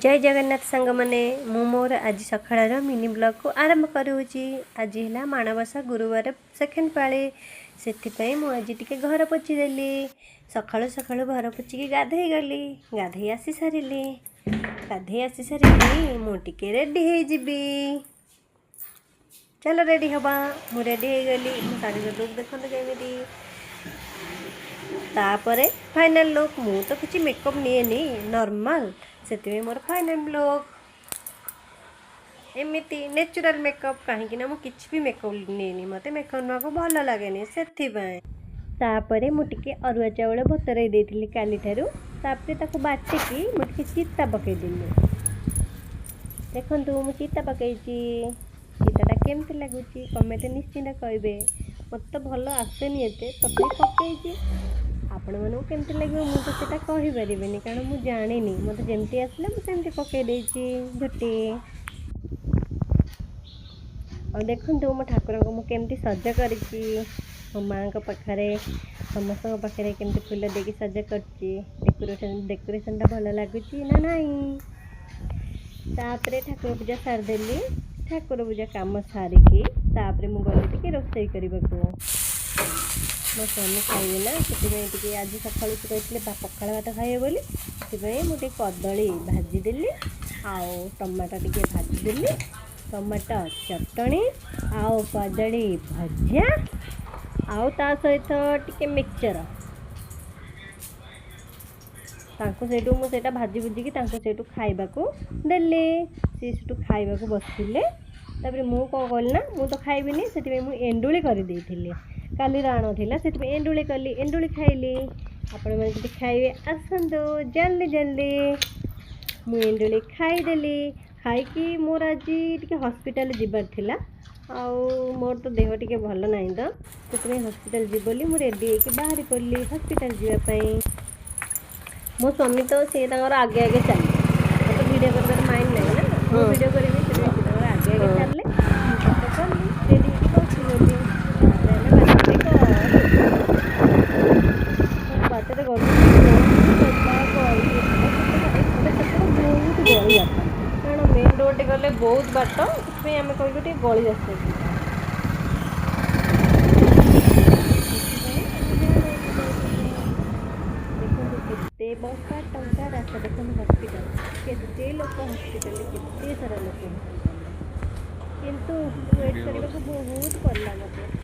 ଜୟ ଜଗନ୍ନାଥ ସାଙ୍ଗମାନେ, ମୁଁ ମୋର ଆଜି ସକାଳର ମିନି ବ୍ଲଗ୍କୁ ଆରମ୍ଭ କରୁଛି। ଆଜି ହେଲା ମାଣବସା ଗୁରୁବାର ସେକେଣ୍ଡ ପାଳି, ସେଥିପାଇଁ ମୁଁ ଆଜି ଟିକେ ଘର ପୋଛିଦେଲି। ସକାଳୁ ସକାଳୁ ଘର ପୋଛିକି ଗାଧେଇ ଗଲି। ଗାଧେଇ ଆସି ସାରିଲି। ଗାଧେଇ ଆସି ସାରିକି ମୁଁ ଟିକେ ରେଡ଼ି ହେଇଯିବି। ଚାଲ ରେଡ଼ି ହେବା। ମୁଁ ରେଡ଼ି ହେଇଗଲି। ମୋ ଶାଢ଼ୀର ଲୁକ୍ ଦେଖନ୍ତୁ କେମିତି। ତାପରେ ଫାଇନାଲ୍ ଲୁକ୍। ମୁଁ ତ କିଛି ମେକଅପ୍ ନିଏନି, ନର୍ମାଲ୍, ସେଥିପାଇଁ ମୋର ଫାଇନାଲ୍ ଲୁକ୍ ଏମିତି ନ୍ୟାଚୁରାଲ୍ ମେକଅପ୍। କାହିଁକି ନା ମୁଁ କିଛି ବି ମେକଅପ୍ ନିଏନି, ମୋତେ ମେକଅପ୍ ନେବାକୁ ଭଲ ଲାଗେନି, ସେଥିପାଇଁ। ତାପରେ ମୁଁ ଟିକେ ଅରୁଆ ଚାଉଳ ବତୁରାଇ ଦେଇଥିଲି କାଲିଠାରୁ। ତାପରେ ତାକୁ ବାଟିକି ମୁଁ ଟିକେ ଚିତା ପକାଇଦେଲି। ଦେଖନ୍ତୁ, ମୁଁ ଚିତା ପକାଇଛି। ଚିତାଟା କେମିତି ଲାଗୁଛି କମେଣ୍ଟ ନିଶ୍ଚିନ୍ତ କହିବେ। ମୋତେ ତ ଭଲ ଆସେନି ଏତେ, ତଥାପି ପକାଇଛି। ଆପଣମାନଙ୍କୁ କେମିତି ଲାଗିବ ମୁଁ ତ ସେଇଟା କହିପାରିବିନି, କାରଣ ମୁଁ ଜାଣିନି। ମୋତେ ଯେମିତି ଆସିଲା ମୁଁ ସେମିତି ପକାଇ ଦେଇଛି ଝୋଟି। ଆଉ ଦେଖନ୍ତୁ, ମୋ ଠାକୁରଙ୍କୁ ମୁଁ କେମିତି ସଜ କରିଛି। ମୋ ମାଆଙ୍କ ପାଖରେ, ସମସ୍ତଙ୍କ ପାଖରେ କେମିତି ଫୁଲ ଦେଇକି ସଜ କରିଛି। ଡେକୋରେସନ୍ଟା ଭଲ ଲାଗୁଛି ନା ନାହିଁ? ତାପରେ ଠାକୁର ପୂଜା ସାରିଦେଲି। ଠାକୁର ପୂଜା କାମ ସାରିକି ତାପରେ ମୁଁ ଗଲି ଟିକେ ରୋଷେଇ କରିବାକୁ। ମୋ ସ୍ୱାମୀ ଖାଇବେ ନା, ସେଥିପାଇଁ ଟିକେ ଆଜି ସକାଳୁ ସେ କହିଥିଲେ ପଖାଳ ଭାତ ଖାଇବେ ବୋଲି। ସେଥିପାଇଁ ମୁଁ ଟିକେ କଦଳୀ ଭାଜିଦେଲି ଆଉ ଟମାଟୋ ଟିକେ ଭାଜିଦେଲି। ଟମାଟୋ ଚଟଣି ଆଉ କଦଳୀ ଭଜା ଆଉ ତା ସହିତ ଟିକେ ମିକ୍ସଚର। ତାଙ୍କୁ ସେଇଠୁ ମୁଁ ସେଇଟା ଭାଜି ଭୁଜିକି ତାଙ୍କୁ ସେଇଠୁ ଖାଇବାକୁ ଦେଲି। ସିଏ ସେଇଠୁ ଖାଇବାକୁ ବସିଲେ। ତାପରେ ମୁଁ କ'ଣ କଲି ନା, ମୁଁ ତ ଖାଇବିନି, ସେଥିପାଇଁ ମୁଁ ଏଣ୍ଡୁଳି କରିଦେଇଥିଲି। କାଲିର ଆଣ ଥିଲା, ସେଥିପାଇଁ ଏଣ୍ଡୁଳି କଲି, ଏଣ୍ଡୁଳି ଖାଇଲି। ଆପଣମାନେ ଯଦି ଖାଇବେ ଆସନ୍ତୁ ଜଲ୍ଦି ଜଲ୍ଦି। ମୁଁ ଏଣ୍ଡୁଳି ଖାଇଦେଲି। ଖାଇକି ମୋର ଆଜି ଟିକେ ହସ୍ପିଟାଲ ଯିବାର ଥିଲା ଆଉ ମୋର ତ ଦେହ ଟିକେ ଭଲ ନାହିଁ ତ, ସେଥିପାଇଁ ହସ୍ପିଟାଲ ଯିବି ବୋଲି ମୁଁ ରେଡ଼ି ହେଇକି ବାହାରି ପଡ଼ିଲି ହସ୍ପିଟାଲ ଯିବା ପାଇଁ। ମୋ ସ୍ୱାମୀ ତ ସିଏ ତାଙ୍କର ଆଗେ ଆଗେ ଚାଲିଲେ। ମୋତେ ଭିଡ଼ିଓ କରିବାର ମାଇଣ୍ଡ ନାହିଁ ନା, ମୁଁ ଭିଡ଼ିଓ କରିବି, ସେଥିପାଇଁ ସେ ତାଙ୍କର ଆଗେ ଆଗେ ଚାଲିଲେ। ମୁଁ ପଛେ ଗଲି, ରେଡ଼ି ହେଇକି ବସିଗଲି। ତାପରେ ଆମେ ବାଟରେ ଗଲୁ। ବାଟରେ ଗଲୁ, ବହୁତ ଗଳି, ଏପଟ ସେପଟ ବହୁତ ଗଳି ବାଟ। କାରଣ ମେନ୍ ରୋଡ଼ରେ ଗଲେ ବହୁତ ବାଟ, ସେଥିପାଇଁ ଆମେ କହିଲୁ ଟିକେ ଗଳି ରାସ୍ତା ଯିବା। ସେଥିପାଇଁ ଆମେ ଗାଁ ରୋଡ଼ରେ ଯାଇଥିଲୁ। ଦେଖନ୍ତୁ, କେତେ ବଙ୍କା ଟଙ୍କା ରାସ୍ତା। ଦେଖନ୍ତୁ ହସ୍ପିଟାଲ, କେତେ ଲୋକ ହସ୍ପିଟାଲରେ, କେତେ ସାରା ଲୋକ ହସ୍ପିଟାଲରେ। କିନ୍ତୁ ୱେଟ୍ କରିବାକୁ ବହୁତ ପଡ଼ିଲା ମୋତେ।